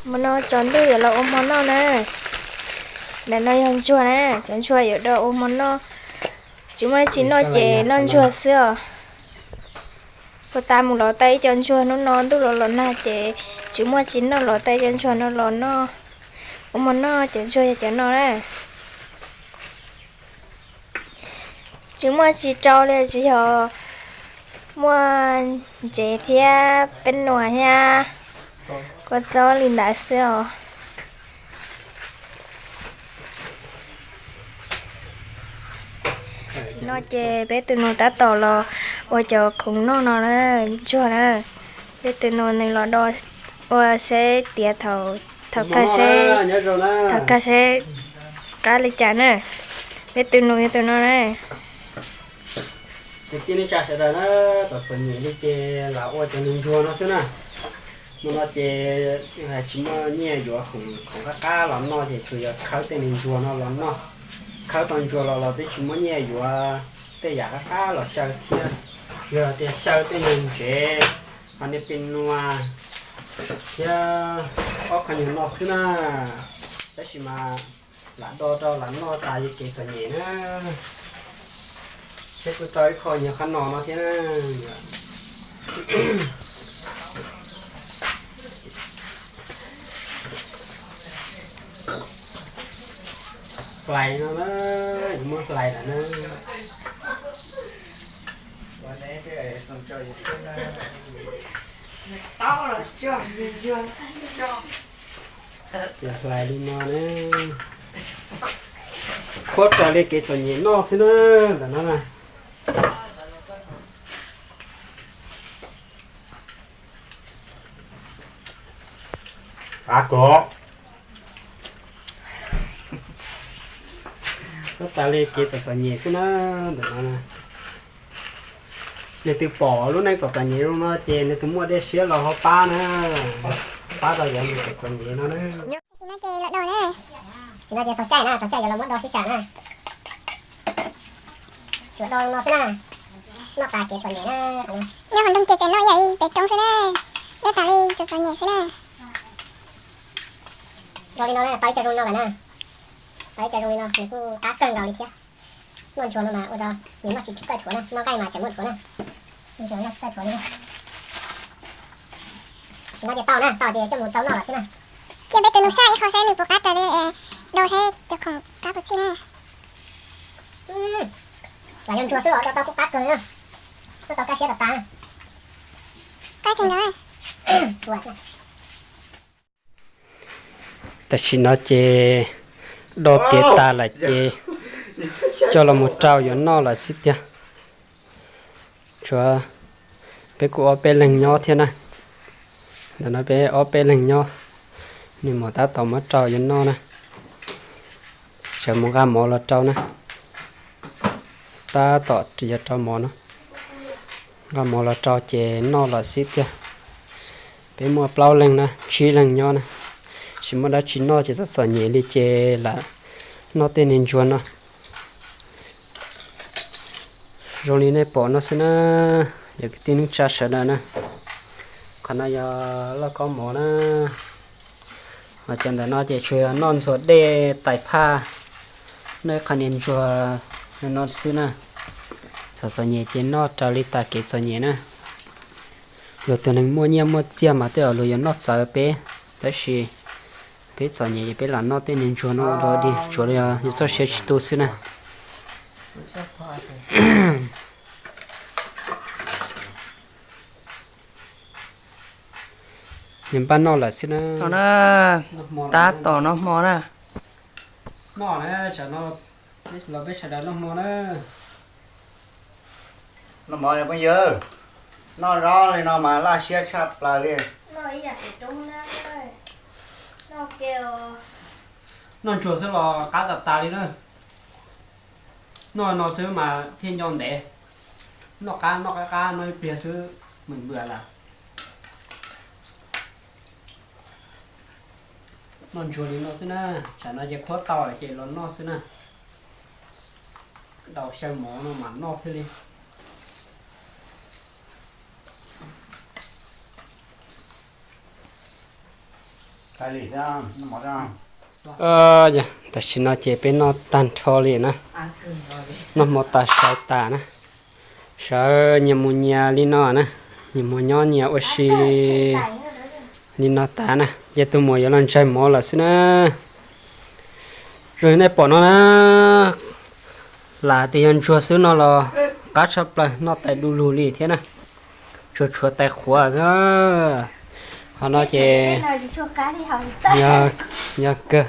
Hmo no tsaus ntuj yuav los ua hmo noj na. Ntawm no yog ntsuag na, cov ntsuag yuav do ua hmo noj. Tsis muaj dab tsi noj ces noj ntsuag xwb os. Puag ta mus lov tau ib co ntsuag hnub no ntuj los los nag ces tsis muaj dab tsi noj, lov tau ib co ntsuag no los noj. Ua hmo noj, cov ntsuag yog cov no na. Tsis muaj dab tsi rau li, tsuas yog muaj ntsev thiab peb nuam thiab kua txob li ntawd xwb os. Tam sim no ces peb tus nus tab tom los ua cov khoom noj no na, ntsuag na. Peb tus nus nws los do ua seb tiav thaum, thaum kawg seb, thaum kawg seb qab li cas na. Peb tus nus yog tus no na. Kwv tij neej tsa sawv daws na, txom txom nyem li ces lam ua cov niag ntsuag no xwb na. Hmo no ces hais tsis muaj nyiaj yuav khoom, khoom qab qab los noj ces tsuas yog khawb tej niag ntsuag no los noj. Khawb tau ntsuag los los twb tsis muaj nyiaj yuav tej yam qab qab los xyaw thiab. Yog tias xyaw tej niag ntsev, ho niag pem nuas thiab ob qho nyuag no xwb na. Tab sis mas lam do rau lam noj tas li kev txom nyem na. Thiab kuj rau ib qho nyuag qab no no thiab na. Hlais no na, yuav muab hlais lawm na. Ces hlais li no na. Khuab raws li kev txom nyem noj xwb na, ntawm no na. Av kom. Khuab tas li kev txom txom nyem xwb na, ntawm no na. Leej twg pom lub neej txom txom nyem zoo no ces leej twg muaj dej siab los ho pab na, pab tau yog tus txom nyem no na. Tam sim no ces lawm do na. Tam sim no ces txog caij na, txog caij yuav los muab do sib sam na. Tsuas do no xwb na, noj tas kev txom nyem na. Nyob hauv nroog ces tseem noj ib yam li pem roob xwb na, nyob tas li txom txom nyem xwb na. Zoo li no na, tau ib co zoo li no lawm na. Tau ib co zoo li no nws kuj qab kawg nkaus li thiab. Noj ntsuag no mas ua rau nws noj tsis txawj thuav na, noj nqaij mas tseem muaj thuav na. Ntsuag noj tsis txawj thuav li. Tam sim no ces tau na, tau ces coj mus rau noj lawm xwb na. Cia peb tus nus saj ib qho saib nws puas qab raws li, do saib cov khoom qab puas txhij na. Lam yog ntsuag xwb los do tau kuj qab kawg na. Noj tau kaj siab tas tas. Qab kawg nkaus. Tam sim no ces do tiav tas lawm ces coj los mus rau yuav noj lawm xwb tiag. Tshuav peb kuj ob peb leeg nyob thiab na. Ntawm no peb ob peb leeg nyob, nws mus tab tom muab rau yuav noj na. Sawv mus nqa mov los rau na. Tab tom yuav rau mov no. Nqa mov los rau ces noj lawm xwb tiag. Peb muaj plaub leeg na, tsib leeg nyob na. Tsis muaj dab tsi noj ces txom txom nyem li ces lam noj tej niag ntsuag no. Zoo li nej pom no xwb na, yog kwv tij neej tsa sawv daws na. Qhov no yog lauj kaub mov na. Ho cov ntawm no ces tsuas yog noj ntxuag dej tais phaj, noj ib qho niag ntsuag no xwb na. Txom txom nyem ces noj raws li tas kev txom nyem na. Luag tus neeg muaj nyiaj muaj txiaj mas tej zaum luag yuav noj txawv peb, tab sis peb txom nyem ces peb lam noj tej niag ntsuag no ua dog dig, tsuav yog yus txoj sia tsis tu xwb na. Nws npaj noj lawm xwb na. Tab tom noj hmo na. Noj na, tsam no los peb sawv daws noj hmo na. Noj hmo phooj ywg, noj zaub li no mas laj siab tshaj plaws li. Noj ntsuag xwb los qab tas tas li na. Noj no xwb mas thiaj nco ntev. Noj qab noj qab qab noj ib pliag xwb mus npws lawm. Noj ntsuag li no xwb na, tsam no ces khuab tau lawm ces los noj xwb na. Daus xyaw mov no mam noj thiaj li. Tam sim no ces peb noj tag nrho li na, noj hmo tas sawv tas na, sawv nyias mus nyias li no na, nyias mus nyob nyias ua si li no tas na, ces tus muam yuav los ntsaig mov lawm xwb na. Zoo li nej pom no na, lam tias yog ntsuag xwb no los qab tshaj plaws, noj tais du lug li thiab na, tsuas tshuav tais qhuav xwb. Qhov no ces yog kawg,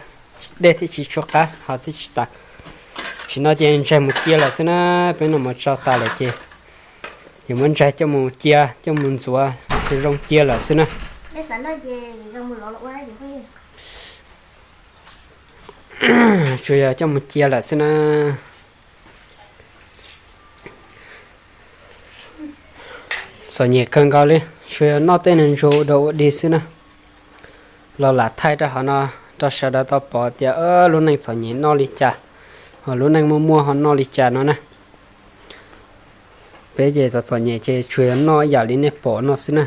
dej thiaj tsis tshua qab, hos thiaj tsis tas. Tam sim no ces ntsaig mus cia lawm xwb na, peb noj mov tsau tas lawm ces, ces muab ntsaig coj mus cia coj mus ntxuav zoo cia lawm xwb na. Tsuas yog coj mus cia lawm xwb na. Txom nyem kawg nkaus li, tsuas yog noj tej neeg ntsuag ua dog ua dig xwb na. Los lam thaij rau hauv no rau sawv daws tau pom tias lub neej txom nyem noj li cas, hos lub neej muaj muaj ho noj li cas no na. Peb ces txom txom nyem ces tsuas yog noj ib yam li nej pom no xwb na.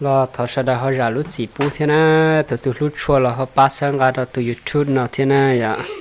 Los thov sawv daws ho zam lub txim pub thiab na, tus twg hlub tshua los ho pab txhawb nqa rau tus YouTube no thiab na yom.